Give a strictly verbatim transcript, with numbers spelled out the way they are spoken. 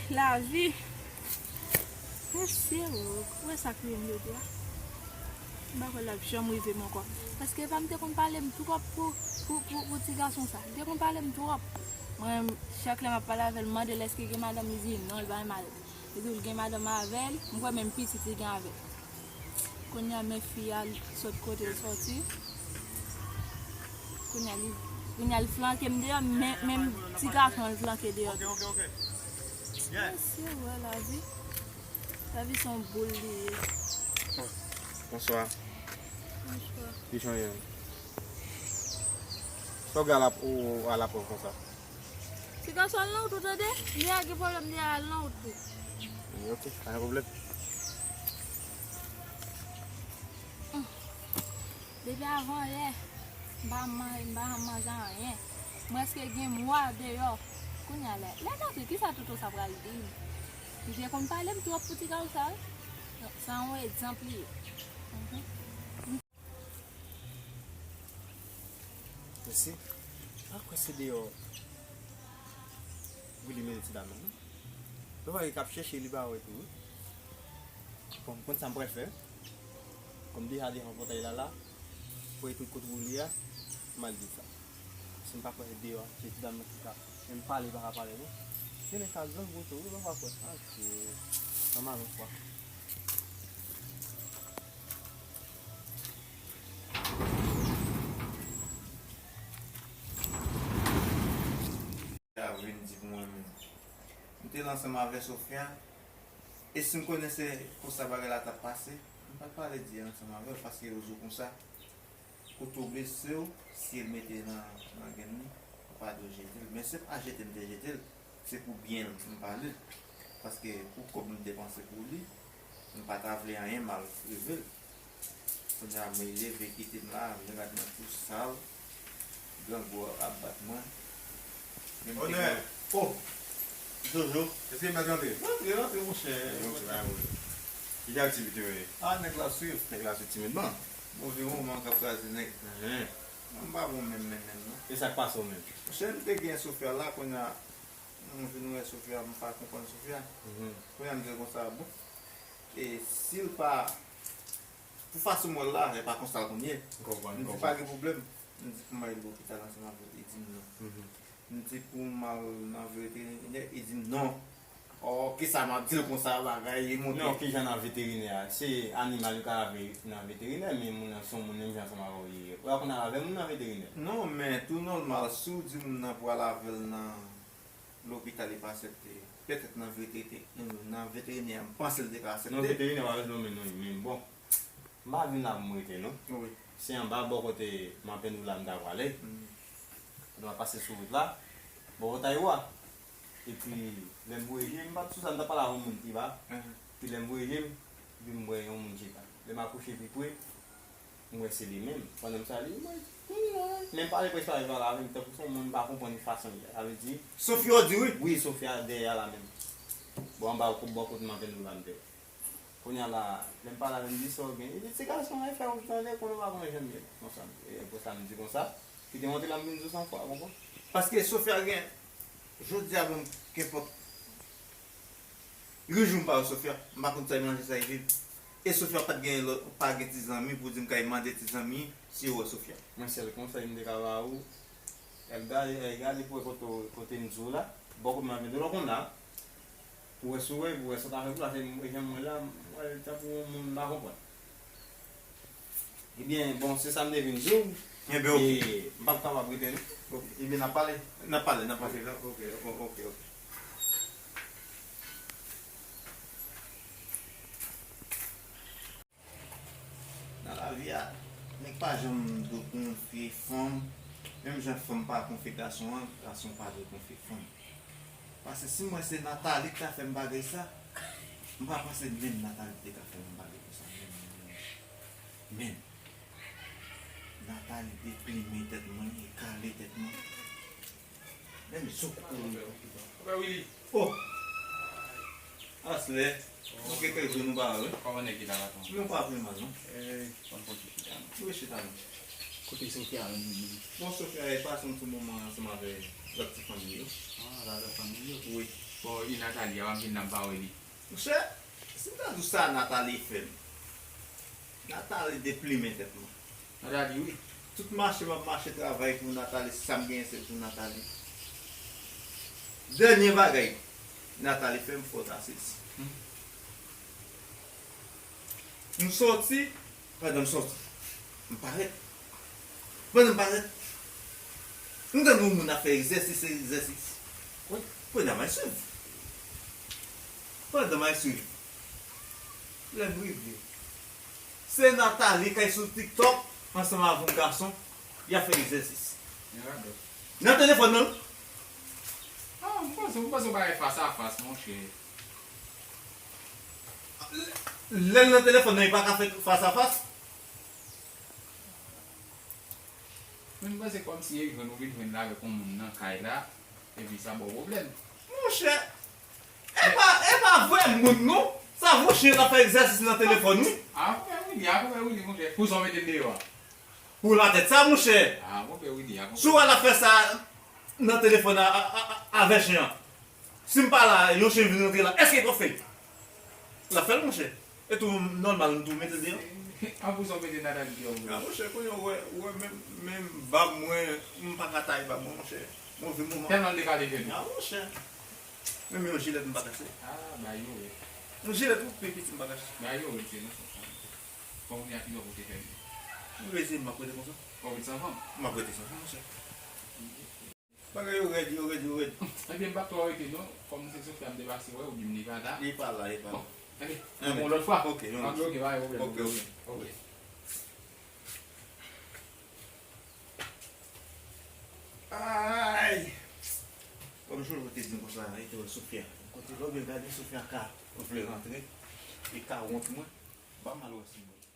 Lavi. Mesye, ou wè sa k rive m jodi a? M pa kwè l ap janm rive m ankò. Paske epa m te konn pale m twòp pou, pou, pou, pou ti gason sa. Li te konn pale m twòp. Mwen, chak lè m ap pale avè l, m mande l èske gen madanm, li di non, li pa gen madanm. Li di l gen madanm avè l, m kwè menm pitit li gen avè l. Kounye a men fi a sot kote l soti. Kounye a li, kounye a li flanke m deyò, men, menm ti gason an li flanke deyò tou. Mesye, ou wè lavi. Lavi se yon boul li ye. Bonswa. Bonswa. Kijan w ye? Sa w gen a la, ou a la pòv konsa? Ti gason, al nan wout ou tande? Li a gen pwoblèm, li a al nan wout tou. Ok, pa gen pwoblèm. Depi avan yè, m pa manje, m pa janm manje anyen. M prèske gen mwa deyò. Kounye a la, lè m antre, kisa Toto sa pral di m? Li te konn pale m twòp pou ti gason sa, wi. Sa yon egzanp li ye. Mhm. Mesye, pa kwè se deyò Willy mete ti dam nan, non. Nou pa wè k ap chèche li pa wè tou, wi. Bon, m konn sa m pral fè. Kòm deja devan pòtay la la, pou epi kote Willy a, m al di sa. Si m pa kwè se deyò, se ti dam nan ki ka menm pale, pa ka pale, non. Gen nèg ka grangou tou, wi, m pa kwè. Ake, nan maron fwa. A vin di pou mwen menm. M te la ansanm avè Sofia. E si m konnen se konsa bagay la t ap pase, m pa t pale di ansanm avè l, paske yo di w konsa, kote w blese w, si l mete nan, nan grenn li, ou pa dwe jete l. Men se pa jete m te jete l, se pou byen l m pale l. Paske pou kòb m depanse pou li, m pa ta vle anyen mal rive l. Kounye a mwen leve kite m la, m gade mwen tou sal, grangou ap bat mwen. Men m te Onè! Gen, oh! Jojo! Èske m mèt rantre? Rantre, rantre, monchè. Rantre, rantre. Ki aktivite w ye? Ah, nèg la swiv. Nèg la swiv timidman. Move moman k ap kraze nèg. Mhm. Mwen m pa bon menm, menm, menm, non. E sa k pase w menm? Monchè, m te gen Sofia la, kounye a, m vin wè Sofia, m pa konprann Sofia. Mhm. Kounye a, m di l konsa, bon. E si l pa Pou fason m wè l la, e pa konsa l konn ye. M konprann, m konprann. M di pa gen pwoblèm. M di pou m al lopital ansanm avè l, li di m non. Mhm. M di pou m al nan veterinè, li di m non. Oh, kisa m ap di l konsa, bagay, li monte. Non, kijan nan veterinè a? Se animal yo ka lave nan veterinè, men moun nan se yon moun menm jan ansanm avè w li ye. Ou pa konn al avè moun nan veterinè? Non, men tou nòmal, si w di moun nan pou al avè l nan lopital, li pa aksepte. Petèt nan veterinè, nan veterinè a, m panse l te ka aksepte. Non, veterinè pa bezwen nonmen non, men bon. M pa vin la pou m rete, non. Wi. Se anba bò kote Manpendoula m ta prale. Mm. Kote m ap pase sou wout la, bò pòtay ou a. Epi, lè m voye je m, m pa t sou sa, m t ap pale avè yon moun pi ba. Mhm. Epi, lè m voye je m, epi m wè yon moun chita. Lè m apwoche pi pre, m wè se li menm. Pandan m salye, m wè, men m pale prèske pa pale avè m, tankou se yon moun m pa konprann fason l ye. Sa vle di, Sofia w di wi? Wi, Sofia dèyè a la menm. Bò anba, bò kote Manpendoula m te wè. Kounye a la, lè m pale avè l, m di sa w gen. Li di, ti gason, e fè w tande, konnen w pa konnen jan m ye. Konsa, e konsa m di konsa. Kite montre la, m vin di w san fwa, w konprann? Paske Sofia gen, jodi a, bon, kenpòt. Ri jou m pa wè Sofia, m pa konn sa l manje, sa l viv. E Sofia pa t gen lòt, pa gen ti zanmi pou di m kay mande ti zanmi si yo wè Sofia. Mwen sèl konsèy m te ka ba ou, al gade, al gade pou wè kote, kote m di w la, bò kote m ap mete w la konn la. Pou wè si w wè, pou wè sa ta fè pou la, se jan m wè la, m wè l tankou yon moun m pa konprann. Ebyen, bon, se sa m te vin di w. Ebyen, oke. E m p ap kapab rete, non. Oke. Ebyen, n ap pale. N ap pale, n ap pale. Oke, oke, oke. Nan lavi a, nèg pa janm dwe konfye fanm. Menm jan fanm pa konfye gason an, gason pa dwe konfye fanm. Paske si m wè se Nathalie ki ta fè m bagay sa, m pa panse menm Nathalie te ka fè m bagay konsa, menm, menm, menm. Nathalie deplimen tèt mwen, ekale tèt mwen. Menm zo kokobe. Frè Willy. Oh! Aslè, nou gen kèk jou nou pa wè. Kòman nèg ki la la tonbe? Nou pa pi mal, non. Eh, ban m konn ti chita, non. Wi, chita, non. Kote Sofia menm, menm? Bon, Sofia, e pase yon ti moman ansanm avè lòt ti fanmi yo. Ah, la, lòt fanmi yo? Wi. Bon, e Nathalie a, w ap vin nan m pa wè li. Monchè, si m ta di w sa Nathalie fè m. Nathalie deplimen tèt mwen. Nathalie, wi. Tout mache m ap mache travay pou Nathalie, sa m genyen se pou Nathalie. Dènye bagay Nathalie fè m, fò w ta sezi. Hmm. M sòti, pandan m sòti, m parèt. Pandan m parèt, m tande yon moun ap fè egzèsis, egzèsis. Wi, pandan m al swiv. Pandan m al swiv. Lè m rive, se Nathalie k al sou TikTok ansanm avè yon gason, y ap fè egzèsis. Nan telefòn nan. Ah, m panse, m panse w pa gen fas a fas, monchè. Lè l nan telefòn nan, li pa ka fè fas a fas. Men m panse kòmsi e jwenn ou vin jwenn l avèk yon moun nan kay la, epi sa ba w pwoblèm. Monchè, e pa, e pa vrè moun non. Sa vrè chen l ap fè egzèsis nan telefòn wi. Ah, konpè Willy, ah, konpè Willy, monchè. Pou sa w mete l deyò a. Pou latèt sa, monchè. Ah, konpè Willy, ah, konpè. Si w wè l ap fè sa nan telefòn a, a, a, a, avè chen an. Si m pa la, yon chen vin rantre la, èske l p ap fè l? L ap fè l, monchè. E tou, nòmal, m tou mete l deyò. An pou sa w mete Nathalie deyò, monchè. Ah, monchè, kounye a, ou wè, ou wè, menm, menm bab mwen, m pa ka taye bab mwen, monchè. Move moman. Tèlman l dekale jèn. Ah, monchè. Menm yon jilèt m pa ka achte. Ah, bay yo, wi. Yon jilèt, wi, pi piti m pa ka achte. Bay yo, wi, se nan sans sa. Bon, kounye a, ki lè w te fè li? M rete, m ap rete konsa. W ap rete san fanm? M ap rete san fanm, monchè. Bagay yo rèd, yo rèd, yo rèd. Ebyen, m p ap twò rete non. Kòm se Sofia m te pase wè, ou di m li pa la. Li pa la, li pa la. Bon, ebyen, yon lòt fwa. Ok, yon lòt fwa. Ok, pa gen pwoblèm. Ok, ok. Ok. Ay! Kòm Jojo te di m konsa, li te wè Sofia. Kote lè w byen gade Sofia ka vle rantre, li ka wont mwen. Ban m al wè si mwen.